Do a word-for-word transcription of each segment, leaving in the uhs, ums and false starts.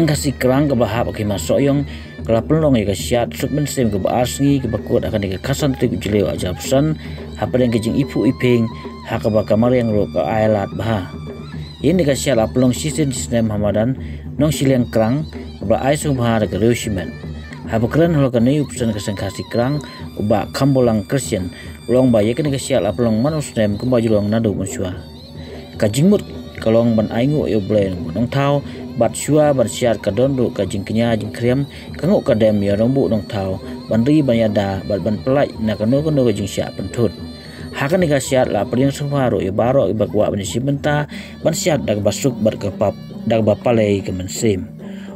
Khasi Krang kaba hap ha ka Hima Sohiong ka la pynlong ïa ka shad suk mynsiem kaba ar sngi kaba kut ha kane ka khatsan tarik u Jylliew arhajar arphew san, hapdeng ka jingiphuh iphieng ha kaba ka mariang ruh ka ai lad bha. Ïa kane ka shad la pynlong shisien shisnem ha madan Nongshiliang Krang kaba la ai sngewbha da ka riew shimet. Haba kren halor kane u President ka seng Khasi Krang, u Bah Khamborlang Christian, u la ong ba ïa kane ka shad la pynlong man u snem kumba ju long naduh mynshuwa. Ka jingmut ka long ban ainguh ïa U Blei Nongbuh Nongthaw bad shuwa ban shad ka don ruh ka jingkñia jingkhriam, ka nguh ka dem ïa U Nongbuh Nongthaw ban ri ban ïada bad ban pyllait na kano kano ka jingshah pynthut. Ha kane ka shad la pdiang sngewbha ruh ïa baroh kiba kwah ban ïashim bynta ban shad da kaba suk bad ka pap da kaba pale ïa ka mynsiem.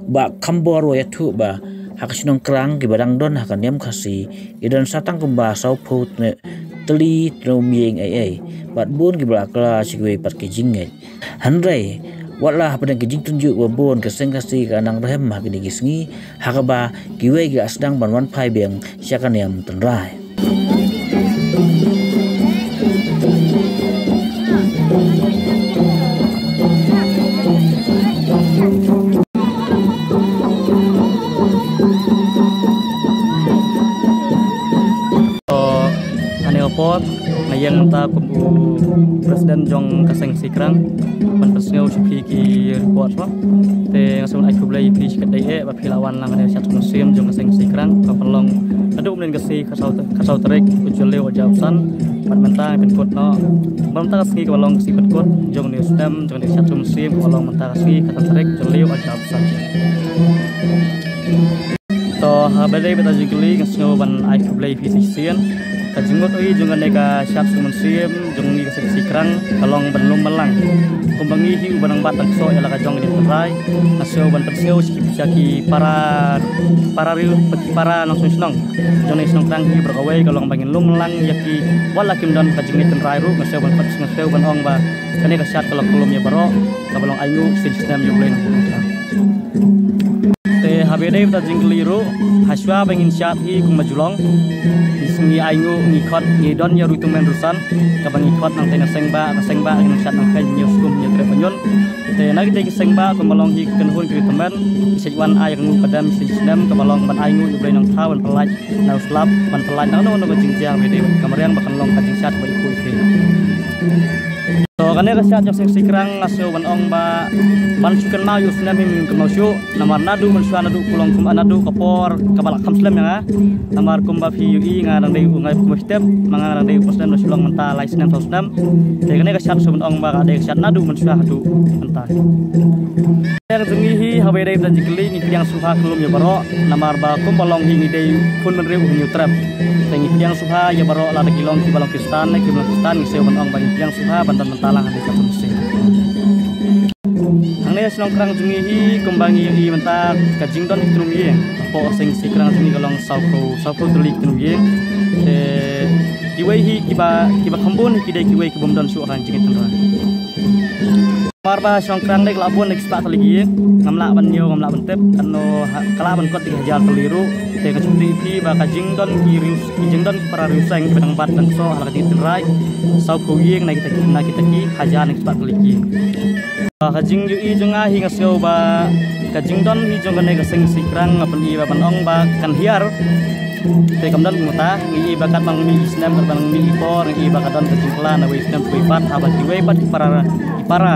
U Bah Khambor u ïathuh ba ha ka shnong Krang kiba dang don ha ka niam Khasi ki don sa tang kumba sawphew tylli tnum ïing ei ei bad bun kiba la kylla sha kiwei pat ki jingngeit. Hynrei wat la hapdeng ki jingtynjuh ba bun, ka seng Khasi ka nang rhem ha kine ki sngi ha kaba kiwei ki la sdang ban wan phai biang sha ka niam tynrai. To, ha kane ka por nga ïeng mynta kum u President jong ka seng Khasi Krang ban pynsngew sha phi ki report, mo. Te nga sngewbha ai khublei ïa phi shikatdei eh ba phi la wan lang ha kane ka shad suk mynsiem jong ka seng Khasi Krang kaba pynlong naduh mynnin ka sngi khatsaw, khatsaw tarik u Jylliew arhajar arphew san bad mynta ngi pynkut noh. Bad mynta ka sngi kaba long ka sngi pynkut jong une u snem jong kane ka shad suk mynsiem kaba long mynta ka sngi khatsan tarik u Jylliew arhajar arphew san. To, haba ïadei bad ka jingkylli nga sngew ban ai khublei ïa phi shisien. Ka jingmut ïa jong kane ka shad suk mynsiem jong ngi ka seng Khasi Krang ka long ban lum bynlang. Kumba ngi hi uba nang bat nang ksoh ïa la ka jong ka niam tynrai, nga sngew ban pynsngew sha ki, sha ki para, para riew, para nongshong shnong jong ngi shnong Krang hi baroh kawei ka long ba ngin lum bynlang ïa ki, wat la kim don ka jingngeit tynrai ruh. Nga sngew ban pynsngew, nga sngew ban ong ba kane ka shad ka long ka lum ïa baroh, kaba long ainguh shisnem ïa U Blei Nongbuh Nongthaw. Te haba ïadei bad ka jingkylli ruh, ha shuwa ba ngin shad hi kumba ju long, ngi sngi ainguh, ngi khot, ngi don ïa u riew tymmen riew san kaba ngi khot nangta na seng bah, na seng bah ngi nang shad nang kheiñ hynñiew skum hynñiew trep ba ñion. Te na kita ki seng bah kumba long hi ki kynhun ki riew tymmen, ki shait wan ai ka nguh ka dem shisnem kaba long ban ainguh ïa U Blei Nongthaw ban pyllait na u slap, ban pyllait na kano kano ka jingjia ba ïadei bad ka mariang ba kan long ka jingshad kaba iphuh iphieng. To, kane ka shad jong seng Khasi Krang nga sngew ban ong ba ban shu kynmaw ïa u snem hi ngim kynmaw shuh. Namar naduh mynshuwa, naduh ka long kum, naduh ka por kaba la kham slem ïa nga. Namar kumba phi ïohi nga dang dei u, nga kum phi tip ma nga dang dei u President Nongshillong mynta lai snem saw snem. Te kane ka shad sngew ban ong ba ka dei ka shad naduh mynshuwa haduh mynta. Ka jong ngi hi haba ïadei bad ka jingkylli ngi pdiang sngewbha ka lum ïa baroh, namar ba kumba long hi ngi dei khun bynriew hynñiew trep. Te ngi pdiang sngewbha ïa baroh, lada ki long kiba long Khristan ne kim long Khristan, ngi sngew ban ong ba ngi pdiang sngewbha ban don bynta lang ha kane ka shad suk mynsiem. Hangne shnong Krang jong ngi hi kumba ngi ïohi mynta ka jingdon ki tnum ïing hapoh seng Khasi Krang jong ngi ka long sawphew, sawphew tylli ki tnum ïing. Te kiwei hi kiba, kiba kham bun hi ki dei kiwei ki bym don shuh ha ka jingngeit tynrai. Namar ba shnong Krang dei ka la bun na ki spah tylli ki ïing, ngam lah ban ñiew, ngam lah ban tip, katno ha, ka lah ban kot da ki hajar tylli ruh. Te nga sngewthuh ïa phi ba ka jingdon ki riew, ki jingdon ki para riew seng kiba dang bat dang ksoh ha la ka jingngeit tynrai, sawphew ïing na kita ki, na kita ki hajar na ki spah tylli ki ïing. Ba ka jingïohi jong nga hi nga sngew ba ka jingdon hi jong kane ka seng Khasi Krang nga pyni ba ban ong ba kan hiar. Te kam don kumta, ngi i ba katba ngi mih i snem, katba ngi mih i por, ngi i ba ka don ka jingkylla na wei snem wei pat, haba kiwei pat ki para, ki para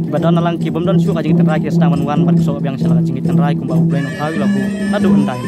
kiba don na lang ki bym don shuh ka jingngeit tynrai ki sdang ban wan ban ksoh biang sha la ka jingngeit tynrai kumba U Blei Nongthaw u la buh naduh hyndai.